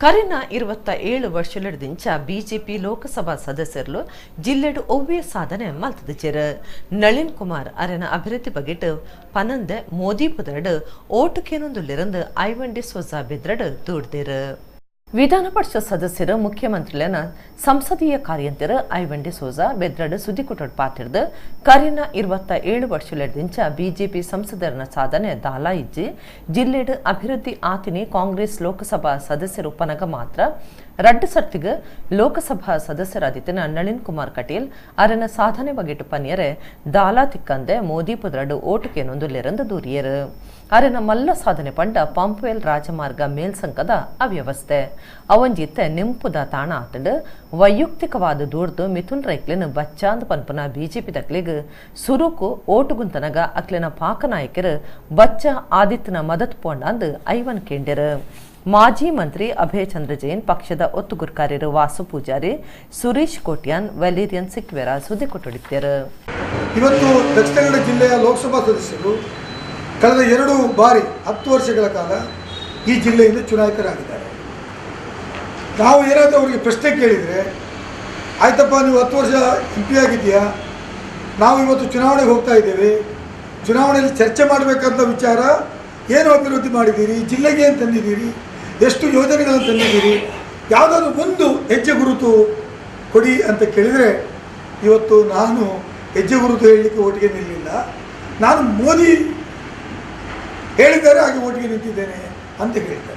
ಕರಿನ 27 ವರ್ಷಲೆಡ್ದಿಂಚ ಬಿಜೆಪಿ ಲೋಕಸಭಾ ಸದಸ್ಯರು ಜಿಲ್ಲೆಡು ಒವ್ವೇ ಸಾಧನೆ ಮಲ್ತದಿಚೆರ್. ನಳಿನ್ ಕುಮಾರ್ ಅರೆನ ಅಭಿವೃದ್ಧಿ ಬಗೆಟ್ ಪನಂದೆ ಮೋದಿ ಪುದರ್ಡ್ ಓಟು ಕೇನೊಂದುಲ್ಲೆರಂದು ಐವನ್ ಡಿಸೋಜಾ ಬೆದ್ರಡ್ ದೂಡ್ದೆರ್. ವಿಧಾನ ಪರಿಷತ್ ಸದಸ್ಯರು ಮುಖ್ಯಮಂತ್ರಿಲೆನ ಸಂಸದೀಯ ಕಾರ್ಯಂತೆರ್ ಐವನ್ ಡಿಸೋಜಾ ಬೆದ್ರಡ್ ಸುದ್ದಿಕೂಟಡ್ ಪಾತಿರ್ದು ಕರಿನ 27 ವರ್ಷಲೆಡ್ದಿಂಚ ಬಿಜೆಪಿ ಸಂಸದರನ ಸಾಧನೆ ದಾಲಾ ಇಜ್ಜಿ. ಜಿಲ್ಲೆಡ್ ಅಭಿವೃದ್ಧಿ ಆತಿನಿ ಕಾಂಗ್ರೆಸ್ ಲೋಕಸಭಾ ಸದಸ್ಯರು ಪನಗ ಮಾತ್ರ. ರಡ್ಡು ಸರ್ತಿಗ್ ಲೋಕಸಭಾ ಸದಸ್ಯರಾದಿತ್ತಿನ ನಳಿನ್ ಕುಮಾರ್ ಕಟೀಲ್ ಅರೆನ ಸಾಧನೆ ಬಗೆಟ್ ಪನಿಯರೆ ದಾಲಾ ತಿಕ್ಕಂದೆ ಮೋದಿ ಪುದರ್ಡ್ ಓಟು ಕೇನೊಂದುಲ್ಲೆರಂದು ದೂರಿಯೆರ್. ಅರೆನ ಮಲ್ಲ ಸಾಧನೆ ಪಂಡ ಪಂಪ್ವೆಲ್ ರಾಜಮಾರ್ಗ ಮೇಲ್ಸಂಕದ ಅವ್ಯವಸ್ಥೆ ಅವಂಜಿತ್ತೆ ನಿಂಪುದ ತಾಣ ಆತಂಡ್. ವೈಯಕ್ತಿಕವಾದ ದೂರ್ದು ಮಿಥುನ್ ರೈಕ್ಲೆನ್ ಬಚ್ಚಾಂದ್ ಪನ್ಪುನ ಬಿಜೆಪಿ ದಕ್ಲೆಗ್ ಸುರುಕು ಓಟುಗುಂತನಗ ಅಕ್ಲೆನ ಪಾಕ ನಾಯಕರು ಬಚ್ಚ ಆದಿತ್ಯನ ಮದತ್ ಪೋಂಡಾಂದ್ ಐವನ್ ಕೇಂಡೆರ್. ಮಾಜಿ ಮಂತ್ರಿ ಅಭಯ ಚಂದ್ರ ಜೈನ್, ಪಕ್ಷದ ಒತ್ತುಗುರ್ಕಾರ್ಯರು ವಾಸು ಪೂಜಾರಿ, ಸುರೇಶ್ ಕೋಟ್ಯಾನ್, ವೆಲೇರಿಯನ್ ಸಿಕ್ವೇರಾ ಸುದ್ದಿ ಕೊಟ್ಟುಡಿದ್ದರು. ಇವತ್ತು ದಕ್ಷಿಣ ಕನ್ನಡ ಜಿಲ್ಲೆಯ ಲೋಕಸಭಾ ಸದಸ್ಯರು ಕಳೆದ 2 ಬಾರಿ 10 ವರ್ಷಗಳ ಕಾಲ ಈ ಜಿಲ್ಲೆಯಿಂದ ಚುನಾಯಿತರಾಗಿದ್ದಾರೆ. ನಾವು ಏನಾದರೂ ಅವರಿಗೆ ಪ್ರಶ್ನೆ ಕೇಳಿದರೆ, ಆಯ್ತಪ್ಪ ನೀವು 10 ವರ್ಷ ಎಂ ಪಿ ಆಗಿದ್ದೀಯಾ, ನಾವು ಇವತ್ತು ಚುನಾವಣೆಗೆ ಹೋಗ್ತಾ ಇದ್ದೇವೆ, ಚುನಾವಣೆಯಲ್ಲಿ ಚರ್ಚೆ ಮಾಡಬೇಕಂತ ವಿಚಾರ ಏನು ಅಭಿವೃದ್ಧಿ ಮಾಡಿದ್ದೀರಿ, ಜಿಲ್ಲೆಗೆ ಏನು ತಂದಿದ್ದೀರಿ, ಎಷ್ಟು ಯೋಜನೆಗಳನ್ನು ತಂದಿದ್ದೀರಿ, ಯಾವುದಾದ್ರೂ ಒಂದು ಹೆಜ್ಜೆ ಗುರುತು ಕೊಡಿ ಅಂತ ಕೇಳಿದರೆ, ಇವತ್ತು ನಾನು ಹೆಜ್ಜೆ ಗುರುತು ಹೇಳಲಿಕ್ಕೆ ಓಟಿಗೆ ನಿಲ್ಲಿಲ್ಲ, ನಾನು ಮೋದಿ ಹೇಳಿದ್ದಾರೆ ಹಾಗೆ ಓಟಿಗೆ ನಿಂತಿದ್ದೇನೆ ಅಂತ ಹೇಳ್ತಾರೆ.